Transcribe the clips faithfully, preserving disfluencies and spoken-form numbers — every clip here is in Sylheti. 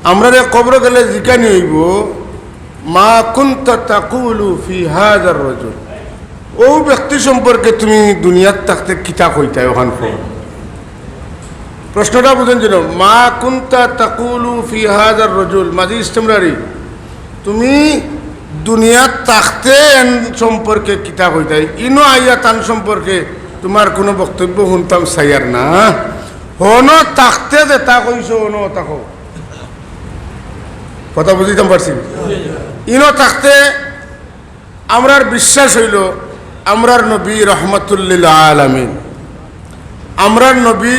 আমরারে কবরো গেলে জিকানি অইবো, "মা কুনতা তাকুলু ফি হাযার রাজুল।" অউ ব্যক্তি সম্পর্কে তুমি দুনিয়াত থাকতে কিতা কইতায়, অখান কও। প্রশ্নটা বুঝইন যেন, "মা কুনতা তাকুলু ফি হাযার রাজুল।" মাঝি ইস্তেমরারি, তুমি দুনিয়াত থাকতে এন সম্পর্কে কিতা কইতায়? ইনো আইয়া তান সম্পর্কে তুমার কুনু বক্তব্য হুনতাম চাইয়ার না। হনো থাকতে যেতা কইছো, হনো থাকো। কথা বুঝাইতাম পারছি? ইনো থাকতে আমরার বিশ্বাস অইলো, আমরার নবী রহমাতুল লিল আলামিন, আমরার নবী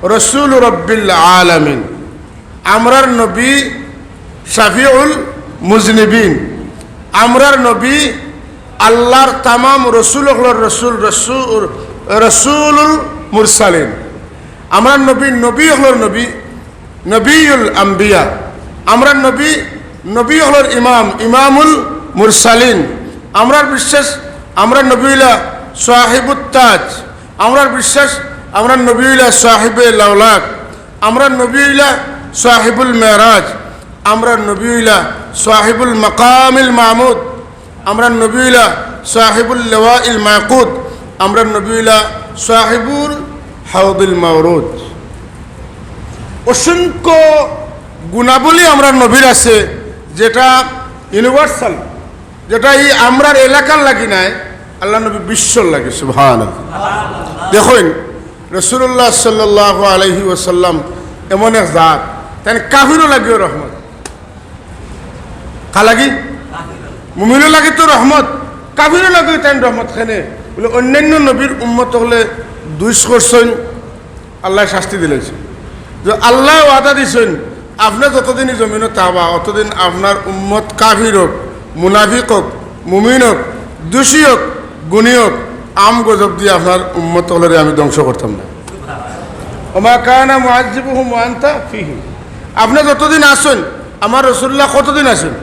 রসুল রব্বিল আলামিন, আমরার নবী শাফিউল মুজনিবিন, আমরার নবী আল্লাহর তামাম রসুল অকলর রসুল, রসুল, রসুলুল মুরসালিন, আমরার নবী নবী অকলর নবী, নবিউল আম্বিয়া, আমরার নবী নবী অকলর ইমাম, ইমামুল মুরসালিন। আমরার বিশ্বাস, আমরার নবী অইলা সাহিবুত তাজ। আমরার বিশ্বাস, আমরার নবী অইলা সাহিবে লাওলাক। আমরার নবী অইলা সাহিবুল মেরাজ। আমরার নবী অইলা সাহিবুল মাকামিল মাহমুদ। আমরার নবী অইলা সাহিবুল লিওয়াইল মাকুদ। আমরার নবী অইলা সাহিবুল হাউদুল মাওরুদ। অসংখ্য গুণাবলী আমরার নবীর আছে, যেটা ইউনিভার্সাল, যেটা ই আমরার এলাকার লাগি নায়, আল্লাহর নবী বিশ্বর লাগি। সুবহানাল্লাহ। দেখইন, রাসূলুল্লাহ সাল্লাল্লাহু আলাইহি ওয়াসাল্লাম এমন এক জাত, তাইন কাফিরও লাগিও রহমত। কার লাগি? মুমিনর লাগি তো রহমত, কাফিরর লাগি তাইন রহমত। কেনে বুলে, অন্যান্য নবীর উম্মত অকলে দুষ করছইন, আল্লায় শাস্তি দিলাইছইন। যে আল্লায় ওয়াদা দিছইন, আপনে যতদিন ই জমিনো থাকবা, অতদিন আপনার উম্মত কাফির অউক, মুনাফিক অউক, মুমিন অউক, দুষী অউক, গুণী অউক, আম গজব দি আপনার উম্মত অকলরে আমি ধ্বংস করতাম না। ওমা কানা মুআযযিবুহুম ওয়া আনতা ফীহিম। আপনে যতদিন আছইন, আমার রাসূলুল্লাহ কতদিন আছইন?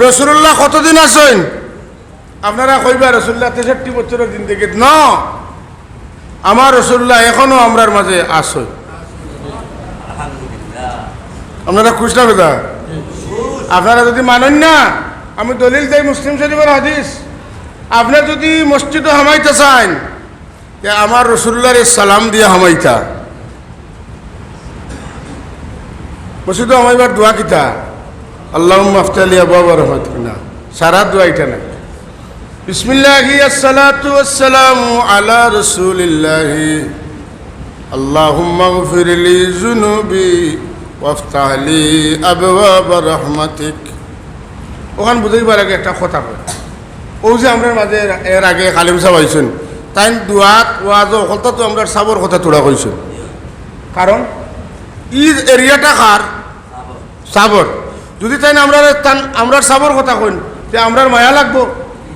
রাসূলুল্লাহ কতদিন আছইন? আপনারা কইবা, "রাসূলুল্লাহ তেষট্টি বছরর জিন্দেগিত।" না, আমার রাসূলুল্লাহ এখনো আমরার মাঝে আছইন। আপনারা খুশ না বেজার? আপনারা যুদি মানইন না, আমি দলিল দেই মুসলিম শরীফর হাদিস। আপনে যুদি মসজিদো হামাইতা চাইন, তে আমার রাসূলুল্লাহরে সালাম দিয়া হামাইতা। মসজিদো হামাইবার দোয়া কিতা? আল্লাহুম্মা আফতাহ লি আবওয়াবা রাহমাতিক না। সারা দোয়া ইটা না। বিসমিল্লাহি আসসালাতু ওয়াসসালামু আলা রাসূলিল্লাহি। আল্লাহুম্মা গফির লি যুনুবি ওয়াফতাহ লি আবওয়াবা রাহমাতিক। অখান বুঝাইবার আগে একটা কথা কই। অউ যে আমরার মাঝে এর আগে আলিম সাব আইছইন, তাইন দোয়াত, ওয়াজো, হকলতাত তো আমরার সাবর কথা থুড়া কইছইন। কারণ ই এরিয়াটা কার? সাবর। যুদি তাইন আমরারে তান, আমরার সাবর কথা কইন, তে আমরার মায়া লাগবো,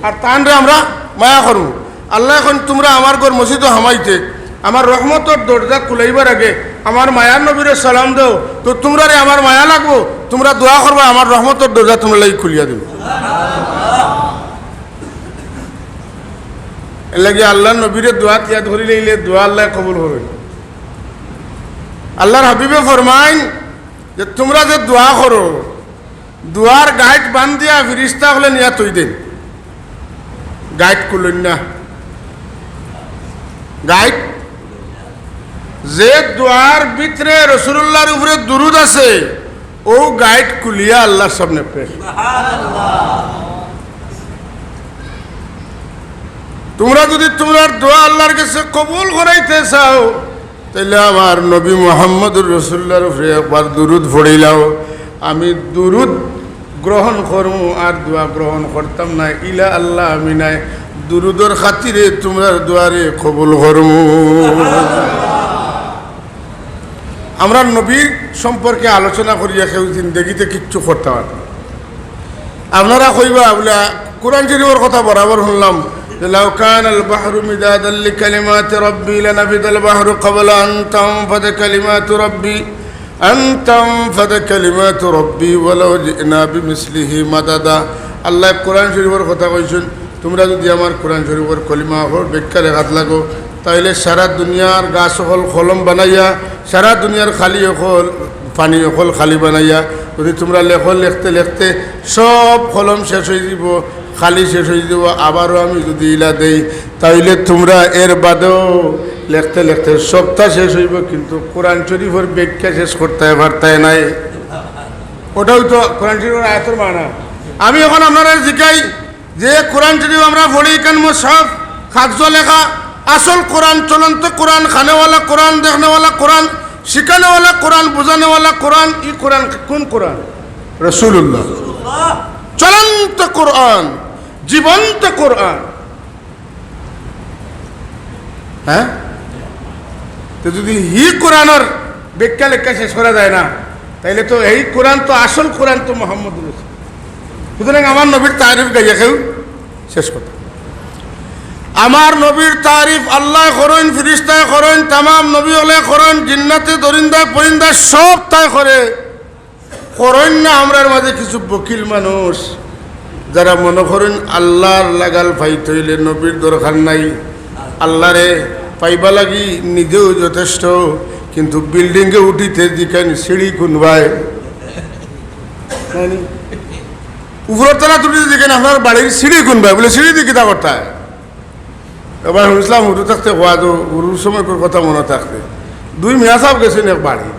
আর তানরে আমরা মায়া করমু। আল্লায় কইন, "তুমরা আমার ঘর মসজিদো হামাইতে, আমার রহমতর দরজা খুলাইবার আগে আমার মায়ার নবীরে সালাম দেও, তো তুমরারে আমার মায়া লাগবো, তুমরা দোয়া করবা, আমার রহমতর দরজা তুমরার লাগি খুলিয়া দিমু।" এর লাগি আল্লাহর নবীরে দোয়াত ইয়াদ করিলাইলে দোয়া আল্লায় কবুল করইন। আল্লাহর হাবিবে ফরমাইন যে, "তুমরা যে দোয়া করো, দোয়ার গাইট বান্ধিয়া ফিরিস্তা অকলে নিয়া থই দেইন, গাইট খুলইন না।" গাইট, যে দোয়ার ভিতরে রাসূলুল্লাহর উপরে দুরুদ আছে, অউ গাইট খুলিয়া আল্লাহর সামনে পেশ। তুমরা যুদি তুমরার দোয়া আল্লাহর গেছে কবুল করাইতে চাও, তাইলে আমার নবী মুহাম্মদুর রাসূলুল্লাহর উপরে একবার দুরুদ পড়িলাও। আমি দুরুদ গ্রহণ করমু আর দোয়া গ্রহণ করতাম না, ইলা আল্লাহ আমি নায়। দুরুদর খাতিরে তুমরার দোয়ারে কবুল করমু। আমরার নবীর সম্পর্কে আলোচনা করিয়া কেউ জিন্দেগিতে কিচ্ছু করতা পারতা না। আপনারা কইবা, বুলে, কোরআন শরীফর কথা বরাবর হুনলাম যে, "লাউ কানাল বাহরু মিদাদাল লিকালিমাতি রাব্বি লানাফিদাল বাহরু ক্বাবলা আন তানফাদা কালিমাতু রাব্বি, আন তানফাদা কালিমাতু রাব্বি ওয়ালাউ জিনা বিমিসলিহি মাদাদা।" আল্লায় কোরআন শরীফর কথা কইছইন, তুমরা যুদি আমার কোরআন শরীফর কলিমা অকল ব্যাখ্যা লেখাত লাগো, তাইলে সারা দুনিয়ার গাছ অকল কলম বানাইয়া, সারা দুনিয়ার খালি অকল, পানি অকল খালি বানাইয়া, যদি তুমরা লেখো, লেখতে লেখতে সব কলম শেষ অইযিবো, খালি শেষ অইযিবো, আবারও আমি যদি ইলা দেই, তাইলে তুমরা এর বাদেও লেখতে লেখতে সপ্তাহ শেষ অইবো, কিন্তু কোরআন শরীফর ব্যাখ্যা শেষ করতায় পারতায় নায়। ওটাও তো কোরআন শরীফর আয়াতর মানা। আমি এখন আপনারারে জিকাই, যে কোরআন শরীফ আমরা পড়ি, ইখান মুসহাফ, কাগজো লেখা, আসল কোরআন, চলন্ত কোরআন, খানেওয়ালা কোরআন, দেখনেওয়ালা কোরআন, শিখানেওয়ালা কোরআন, বুঝানেওয়ালা কোরআন, ই কোরআন কোন কোরআন? রাসূলুল্লাহ। চলন্ত কোরআন, জীবন্ত কোরআন। হ্যাঁ? তো যদি হি কোরআনর ব্যাখ্যা লেখা শেষ করা যায় না, তাইলে তো এই কোরআন তো আসল কোরআন তো মোহাম্মদ রসুল। সুতরাং আমার নবীর তারিফ গাইয়া কেউ শেষ কথা। আমার নবীর তারিফ আল্লায় করইন, ফিরিস্তায় করইন, তামাম নবী অকলে করইন, জিন্নাতে, দরিন্দা, পরিন্দা সব তাই করে। করইন না আমরার মাঝে কিছু বকিল মানুষ, যারা মনো করইন আল্লার লাগাল পাইতে অইলে নবীর দরকার নাই, আল্লারে পাইবা লাগি নিজেও যথেষ্ট, কিন্তু বিল্ডিংয়ে উঠিতে যেখান সিঁড়ি কুনবায়, মানে, উপরর তলা উঠিতে যেখান আপনার বাড়ির সিঁড়ি কুনবায়, বলে সিঁড়ি দি কিতা করতায়? এবার হুনছিলাম হুরু থাকতে কওয়া তো, হুরুর সময়কার কথা মনো থাকতে, দুই মিয়া সাব গেছইন এক বাড়ি।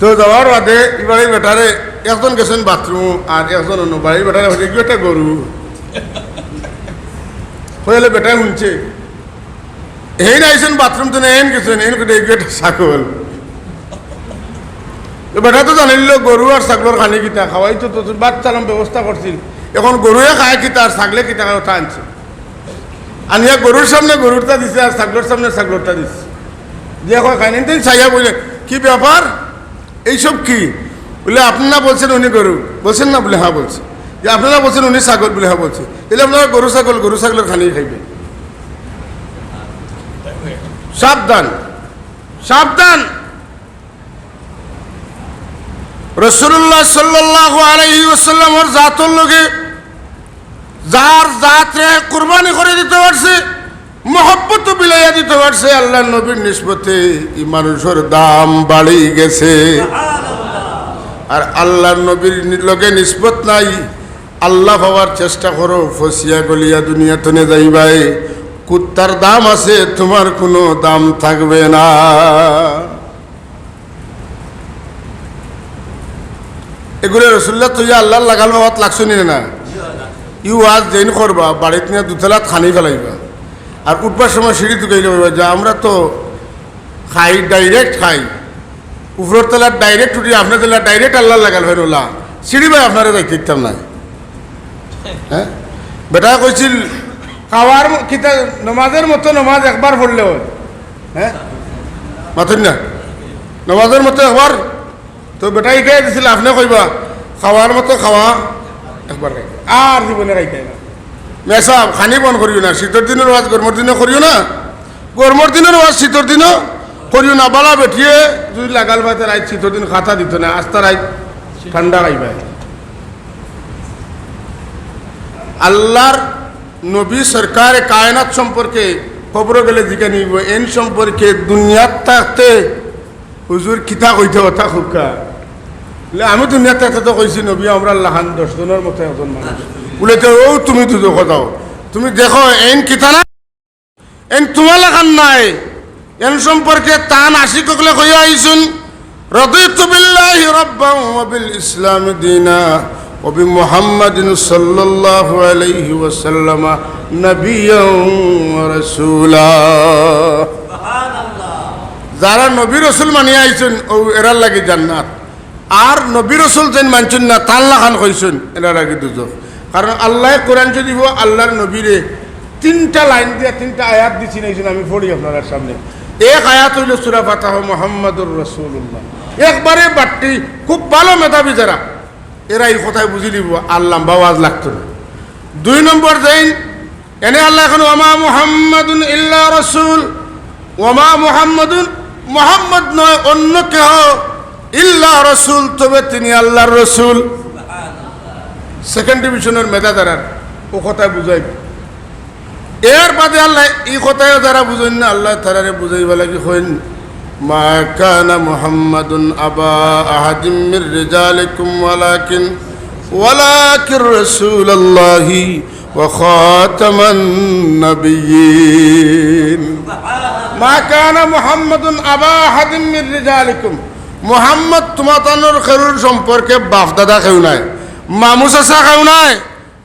তো যাওয়ার বাদে ই বাড়ির বেটারে, একজন গেছইন বাথরুম আর একজন অন্য বাড়ির বেটারে কইছে, "ইগু একটা গরু।" কইলে বেটায় হুনছে, হেইন আইছইন বাথরুম তো না, হেইন গেছইন, হেইন কইছে, "ইগু একটা ছাগল।" তো বেটা তো জানিল গরু আর ছাগলর খানি কিতা, খাওয়াই তো, তো ভাত চালাম ব্যবস্থা করছিল। এখন গরুয়ে খায় কিতা আর ছাগলে কিতা খায়, ওটা আনছে। আনিয়া গরুর সামনে গরুরটা দিছে আর ছাগলর সামনে ছাগলরটা দিছে। দিয়া কয়, খাইনি দিন চাইয়া বলে, "কি ব্যাপার? এইসব কি?" বলে, "আপনারা বলছেন উনি গরু।" বলছেন না? বলে, "হ্যাঁ," বলছে। যে, "আপনারা বলছেন উনি ছাগল।" বলে, "হ্যাঁ," বলছে। তাহলে আপনারা গরু ছাগল, গরু ছাগলর খানি খাইবেন। সাবধান, সাবধান। রাসূলুল্লাহ সাল্লাল্লাহু আলাইহি ওয়াসাল্লামর জাতর লগে যার জাতরে কুরবানি করে দিতে পারছে, মহব্বত বিলাইয়া দিতে পারছে আল্লাহর নবীর নিসবতে, ই মানুষর দাম বাড়ি গেছে। আর আল্লাহর নবীর নি-, লগে নিসবত নাই, আল্লাহ পাওয়ার চেষ্টা করো, ফসিয়া গলিয়া দুনিয়া তনে যাইবায়। কুত্তার দাম আছে, তোমার কোনো দাম থাকবে না। এগুরে রসুল্লাহ তুই আল্লাহর লাগাল বাবাত লাগছো নি না? ই ওয়াজ যেইন করবা, বাড়িত নিয়া দুতলাত খানি ফালাইবা, আর উঠবার সময় সিঁড়ি তুকাইলে কইবা যে, "আমরা তো খাই, ডাইরেক্ট খাই, উপরর তলাত ডাইরেক্ট উঠি, আপনার তলা ডাইরেক্ট আল্লাহর লাগাল হয় নোলা, সিঁড়ি বায় আপনারে যাইতে দিতাম না।" হ্যাঁ, বেটায় কইছিল, "খাওয়ার ম-, কিতা, নমাজের মতো নমাজ একবার পড়লে হয়।" হ্যাঁ, মাতইন না, নমাজের মতো একবার। তো বেটায় ইখান দিছিল, আপনে কইবা, "খাওয়ার মতো খাওয়া একবার খাই, আর জীবনে খাইতায় না।" মেসাব, খানি বন্ধ করিও না, শীতর দিনর ওয়াজ গরমর দিনে করিও না, গরমর দিনর ওয়াজ শীতর দিনও করিও না। বালা বেটিয়ে যদি লাগাল পাইতে রাইত শীতর দিন খাতা দিত না, আস্তা রাইত ঠান্ডা খাইবায়। আল্লাহর নবী সরকারে কায়নাত সম্পর্কে কবরো গেলে জিকানি অইবো, এন সম্পর্কে দুনিয়াত থাকতে হুজুর কিতা কইতা অতা কউক্কা। বলে, "আমি দুনিয়াত থাকতে তো কইছি নবী আমরার লাখান দশ জনর মতো একজন মানুষ।" বলে, "তে অউ তুমি দুজখো যাও, তুমি দেখো এইন কিতা না।" এন তুমার লাখান নায়। এন সম্পর্কে তান আশিক অকলে কইয়া আইছইন, "রাদিতু বিল্লাহি রাব্বান ওয়া বিল ইসলামি দীনা ওয়া বি মুহাম্মাদিন সাল্লাল্লাহু আলাইহি ওয়াসাল্লাম নাবিয়্যান ওয়া রাসূলা।" যারা নবী রসুল মানিয়া আইছইন, অউ এরার লাগি জান্নাত। আর নবী রসুল যেইন মানছইন না, তান লাখান কইছইন, এরার লাগি দুজখ। কারণ আল্লায় কোরআন শরীফো আল্লাহর নবীরে তিনটা লাইন দিয়া তিনটা আয়াত দিছইন, এইজন্য আমি পড়ি আপনারার সামনে। এক আয়াত অইলো সূরা ফাতাহ, মুহাম্মাদুর রাসূলুল্লাহ। একবারে বাট্টি, খুব ভালো মেধাবী যারা, এরা ই কথায় বুঝিলিবো, আর লাম্বা ওয়াজ লাগতো না। দুই নম্বর যেইন এনে আল্লায় কইন, "ওয়া মা মুহাম্মাদুন ইল্লা রাসূল।" ওয়া মা মুহাম্মাদুন, মুহাম্মদ নয় অন্য কেহ, ইল্লা রাসূল, তবে তিনি আল্লাহর রসুল। সেকেন্ড ডিভিশনর মেধা যারার, অউ কথায় বুঝাইবো। এর বাদে আল্লায় ই কথায়ও যারা বুঝইন না, আল্লায় তারারে বুঝাইবার লাগি কইন, "মা কানা মুহাম্মাদুন আবা আহাদিম মির রিজালিকুম ওয়ালাকিন, ওয়ালাকিন রাসূলুল্লাহি ওয়া খাতামান নাবিয়্যিন।" মা কানা মুহাম্মাদুন আবা আহাদিম মির রিজালিকুম। মুহাম্মদ তুমাতানর কেউর সম্পর্কে বাফ-দাদা কেউ নায়, মামু-চাচা কেউ নায়।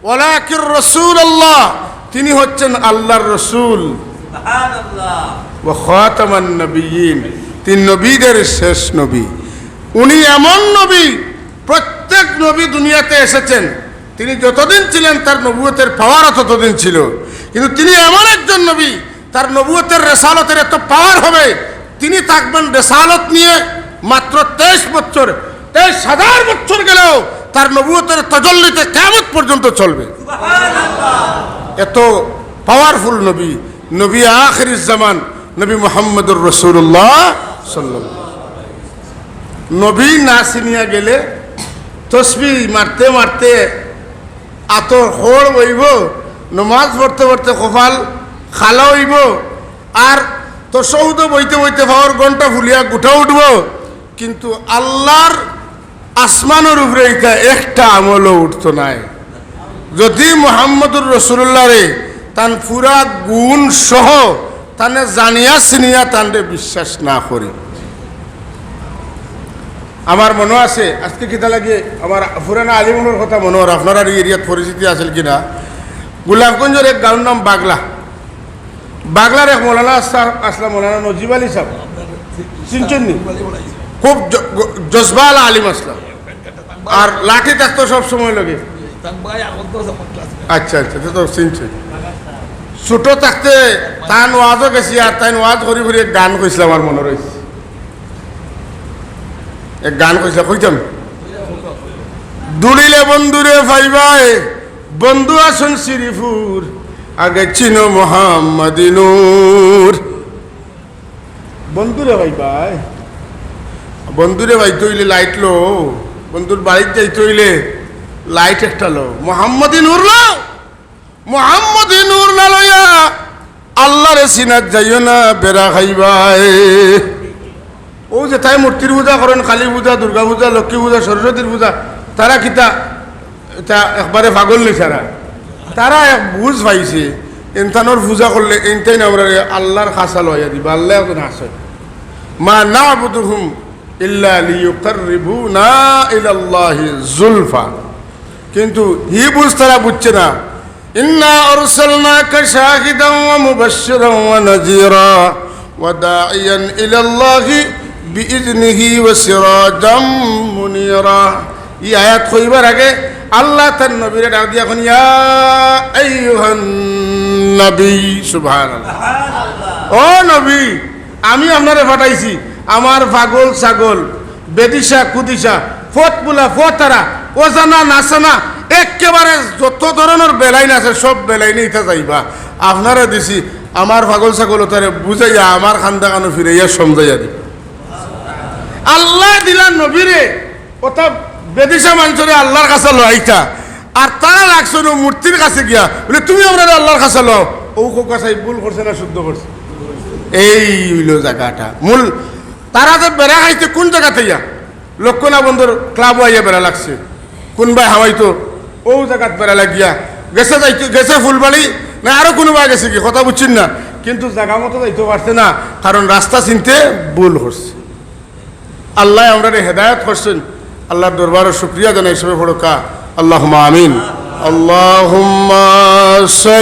ওয়ালাকিন রাসূলুল্লাহ, তিনি হচ্ছেন আল্লাহর রসুল। সুবহানাল্লাহ। ওয়া খাতামান নাবিয়্যিন, তিনি নবীদের শেষ নবী। উনি এমন নবী, প্রত্যেক নবী দুনিয়াতে এসেছেন, তিনি যতদিন ছিলেন তার নবুয়তের পাওয়ারও ততদিন ছিল। কিন্তু তিনি এমন একজন নবী, তার নবুয়তের রেসালতের এত পাওয়ার হবে, তিনি থাকবেন রেসালত নিয়ে মাত্র তেইশ বছর। তেইশ হাজার বছর গেলেও তার নবুয়তের তজল্লিতে কিয়ামত পর্যন্ত চলবে। এত পাওয়ারফুল নবী, নবী আখির জামান, নবী মুহাম্মদুর রাসূলুল্লাহ সাল্লাল্লাহু আলাইহি ওয়াসাল্লাম। নবী না চিনিয়া গেলে তসবিহ মারতে মারতে আতর খড় বইব, নমাজ পড়তে পড়তে কপাল কালা অইব, আর তশাহুদো বইতে বইতে পাওর ঘন্টা ফুলিয়া গুটা উঠব, কিন্তু আল্লাহর আসমানর উপরে ইটা একটা আমলও উঠতো নায়। যদি মুহাম্মদুর রাসূলুল্লাহরে তান পুরা গুণ সহ তানে জানিয়া চিনিয়া তানরে বিশ্বাস না করি। আমার মনো আছে, আজকে কিতা লাগে, আমার পুরানা আলিমর কথা মনো অর, আপনারার ই এরিয়াত পরিচিতি আছিল কিনা, গোলাপগঞ্জর এক গাঁওর নাম বাগলা। বাগলার এক মৌলানা আসলা, আসলা মৌলানা নজিব আলী সাহেব, চিনছেন নি? খুব জ-, গ-, জজবালা আলিম আসলা। আর লাঠি থাকতো সব সময় লগে। আচ্ছা, আচ্ছা, তো, তো চিনছেন। ছোট থাকতে তান ওয়াজও গেছি, আর তাইন ওয়াজ করি করি এক গান কইছিলা, আমার মনো রইছে। এক গান কইছিলা, কইতাম। দৌড়িলে বন্ধুরে পাইবায়, বন্ধু আছইন শ্রীপুর, আগে চিনো মোহাম্মদী নূর। বন্ধুরে পাইবায়, বন্ধুরে পাইতে অইলে লাইট লও, বন্ধুর বাড়িত যাইতে অইলে লাইট একটা লও, মোহাম্মদী নূর লও। মোহাম্মদী নূর না লইয়া আল্লাহরে চিনাত যাইও না, বেড়া খাইবায়। অউ যে তাই মূর্তির পূজা করইন, কালী পূজা, দুর্গা পূজা, লক্ষ্মী পূজা, সরস্বতীর পূজা, তারা কিতা ইতা একবারে পাগল নি তারা? তারা এক বুঝ পাইছে, ইনতানর পূজা করলে ইনতাইন আমরারে আল্লাহর কাছা লইয়া দিবা, আল্লাহ একজন আছইন। মা না'বুদুহুম ইল্লা লিয়ুকাররিবুনা ইলাল্লাহি যুলফা। কিন্তু হি বুঝ তারা বুঝছে না। ইন্না আরসালনাকা শাহিদান ওয়া মুবাশশিরান ওয়া নাযীরা ওয়া দাঈয়ান ইলাল্লাহি বিইজনিহি ওয়া সিরাজাম মুনীরা। ই আয়াত কইবার আগে আল্লাহ তার নবীরে ডাক দিয়া কইন, "ইয়া আইয়ুহান নবী।" সুবহানাল্লাহ। ও নবী, আমি আপনারে পাঠাইছি আমার পাগল ছাগল, বেদিশা কুদিশা, পথ ভুলা পথহারা, অজানা নাজানা, একেবারে যত ধরনর বেলাইন আছে, সব বেলাইনে ইতা যাইবা। আপনারে দিছি আমার পাগল ছাগল অতারে বুঝাইয়া আমার কান্দা কানো ফিরাইয়া সমঝাইয়া দিবা। আল্লায় দিলা নবীরে, অতা বেদিশা মানষরে আল্লাহর কাছা লওয়াইতা, আর তারা লাগছইন অউ মূর্তির কাছে গিয়া, বলে, "তুমি আমরারে আল্লাহর কাছা লও।" অউ কউক্কা ছাইন, ভুল করছে না শুদ্ধ করছে? এই অইলো জাগাটা মূল। তারা যে বেড়া খাইছে কুন জাগাত আইয়া, লক্ষ্মণা বন্দর ক্লাবো আইয়া বেড়া লাগছে, কুনবায় হামাইতো, অউ জাগাত বেড়া লাগিয়া গেছে, যাইতো, গেছে ফুলবাড়ি, না আরো কুনুবায় গেছে গি, কথা বুঝছইন না, কিন্তু জাগা মতো যাইতো পারছে না, কারণ রাস্তা চিনতে ভুল করছে। আল্লায় আমরারে হেদায়েত করছইন, আল্লাহর দরবারো শুকরিয়া জানাই। সবে পড়উক্কা, আল্লাহুম্মা আমিন। আল্লাহুম্মা সাল্লি